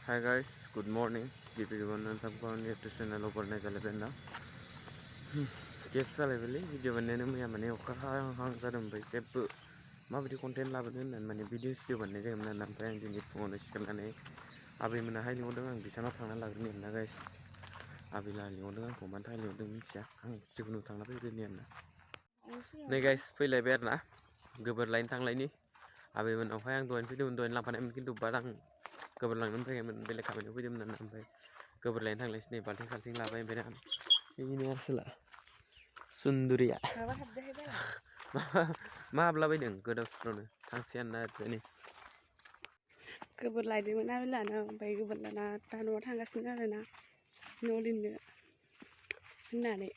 Hi guys, good morning. Gibiwan nonton YouTube channel open aja lebih na. Kiepsa lebih video bannya nih mana oka hang sadam baik cepu. Ma video konten lah bener dan mana video bannya jadi mana nampak yang jenis phone sekarang nih. Abi mana hai lihat dengan bisa nak tangan lagi nih na guys. Abi lah lihat dengan komen hai lihat dengan siapa hang sebelum tangan lagi nih na. Nih guys, pilih biar na. Geber lain tang lain nih. Abi mana oka yang doain lapan mungkin tuh barang keberlang nampak yang beli kami itu jam nampak keberlain tang lain sini paling salting lapa yang beda ini arsela sunduria maaf lah bedeng kedap srone tangsian na ini keberlain di mana bila na bayi keberlain na tanu tangga sini na nolin deh nane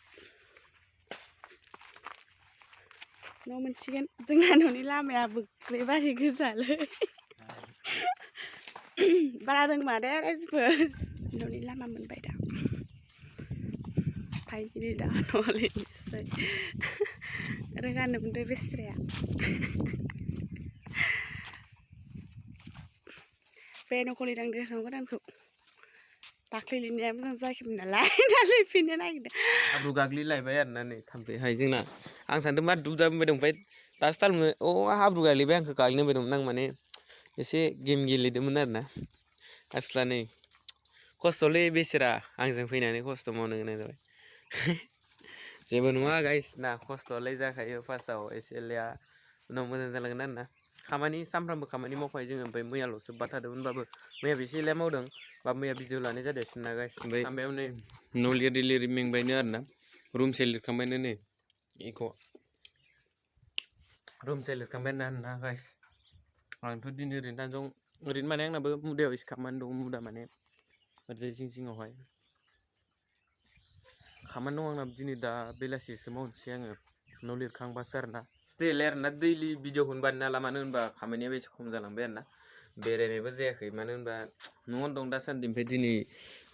no mencikan jangan noni lama ya berbari kesal barang mana respon noni lama menbeda pai ini dah nolin sih rekan benda besar ya Peno kuli dang deh nongko dan tuh takli ini emang sakit menalai nalai pindah lagi deh abu gagli lai bayar nane sampai hai jengna ang santai mat duda bedeng pai tas tal oh abu gagli bayang ke kali nih bedeng nang mana ese game gili demen na asla nih kostole besira angजों फैनानै खस्थ' मावनो गोनां जाबाय जेबो नङा guys ना खस्थ'लाय जाखायो फार्स्टआव एसेलेया उनाव मोजां जालांगोन आरोना खामानि सानफ्रामबो खामानि मावखायो जोङो ओमफ्राय मैयाल'सो बाद थादोंमोनबाबो मैया एसेले मावदों बा मैया भिडिअ लानाय जादोंसै ना गाइस ओमफ्राय सामबायाव नै न' लिरै मेंबायनो आरोना रुमसे लिरखांबायनो नै इखौ रुमसे लिरखांबायनो आरोना गाइस आंथ' दिनै ओरैनो माने आंनाबो मुदायाव एसे खामानि दं मुदा माने ओरैजाय जिङावहाय खामानि दं आंना दिनै दा बेलासिसो मावनोसै आङो न' लिरखांबासो आरोना स्टिल आरोना दैलि भिडिअखौनो बानायना ला मानो होनबा खामानिया एसे खम जालांबाय आरोना बेरायनायबो जायाखै मानो होनबा न'आवनो दं दासान्दि ओमफ्राय दिनै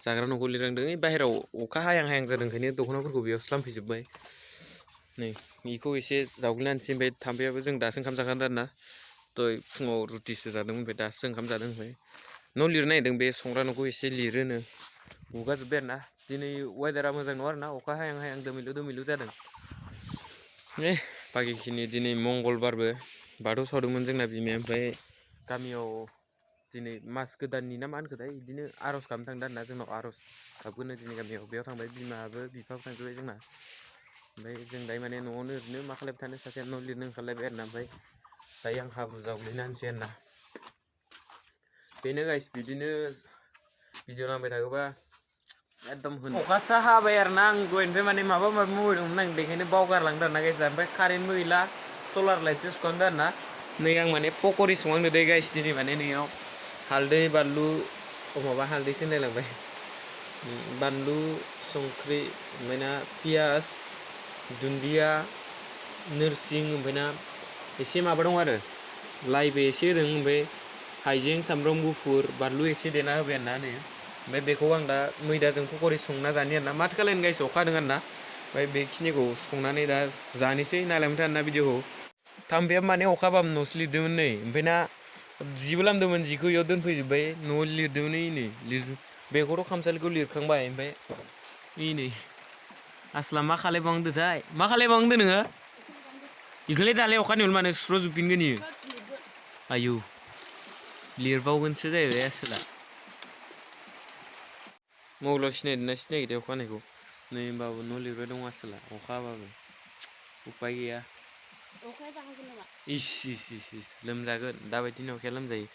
जाग्रा न'खौ लिरहांदों ओइ बाहेराव अखा हायां जादों ओंखायनो दख'नाफोरखौ बेयावसो लामफैजोब्बाय नै बेखौ एसे जावग्लिना होनोसै ओमफ्राय थाम्फैयाबो जों दासो ओंखाम जाखांदों आरोना दहाय फुङाव रुटिसो जादों ओमफ्राय दासो ओंखाम जादों ओमफ्राय न' लिरनो नागिरदों बे संग्रा न'खौ एसे लिरोनो गुगाजोब्बाय आरोना दिनै वेदारा मोजां नङा आरोना अखा हायां दोमैलु जादों बाखिखिनि दिनै मंगलबारबो बाथौ सावदोंमोन जोंना बिमाया ओमफ्राय गामियाव दिनै मास गोदाननि ना मा होनखोथाय बिदिनो आर'ज खालामनो थांदों आरोना जोंनाव आर'ज गाबगोनो दिनै गामियाव बेयाव थांबाय बिमायाबो बिफाबो थांजोब्बाय जोंना ओमफ्राय जों दायो माने न'आवनो ओरैनो मा खालामबाय थानो सासेया न' लिरनो ओंखारलायबाय आरोना ओमफ्राय दायो आं हाब्रु जावग्लिना होनोसै आरोना बेनो गाइस बिदिनो भिडिअ नांबाय थागोबा एकदम अखासो हाबाय आरोना आं दहायनिफ्राय माने माबा माबि मावदोंमोन आं बेखायनो बावगारलांदों आरोना गाइस ओमफ्राय कारेन्टबो गैला सलार लाइटसो सुखांदों आरोना नै आं माने पक'रि संहांदों दे गाइस दिनै माने नैयाव हालदै बानलु माबा हालदैसो होनलायलांबाय बानलु संख्रि ओमफ्राय ना पियास दुन्दिया नोरसिं ओमफ्राय ना एसे माबा दं आरो लाइबो एसे होदों ओमफ्राय हाइजें सामब्राम गुफुर बानलु एसे देना होबाय आरोना नै ओमफ्राय बेखौ आं दा मैदाजों पक'रि संना जानि आरोना माथो खालायनो गाइस अखा हादों आरोना ओमफ्राय बेखिनिखौ संनानै दा जानोसै नायलांबाय था आरोना भिडिअखौ थाम्फैया माने अखा हाबाबो न'सो लिरदोंमोन नै ओमफ्राय ना जिबो लामदोंमोन जिखौ इयाव दोनफैजोब्बाय न'आव लिरदोंमोन नै बेखौथ' खामसालिखौ लिरखांबाय ओमफ्राय नै आसला मा खालायबावदोंथाय मा खालायबावदों नोङो इखौलाय दालाय अखानि मानो सुस्र'जोबफिनगोन इयो आयौ लिरबावगोनसो जाहैबाय आसोला मबाइलाव सिनायदोंना सिनायाखै अखा हानायखौ नै होनबाबो न' लिरबाय दं आसोला अखा हाबाबो उपाय गैया इस लोमजागोन दाबायदिनि अखाया लोमजायो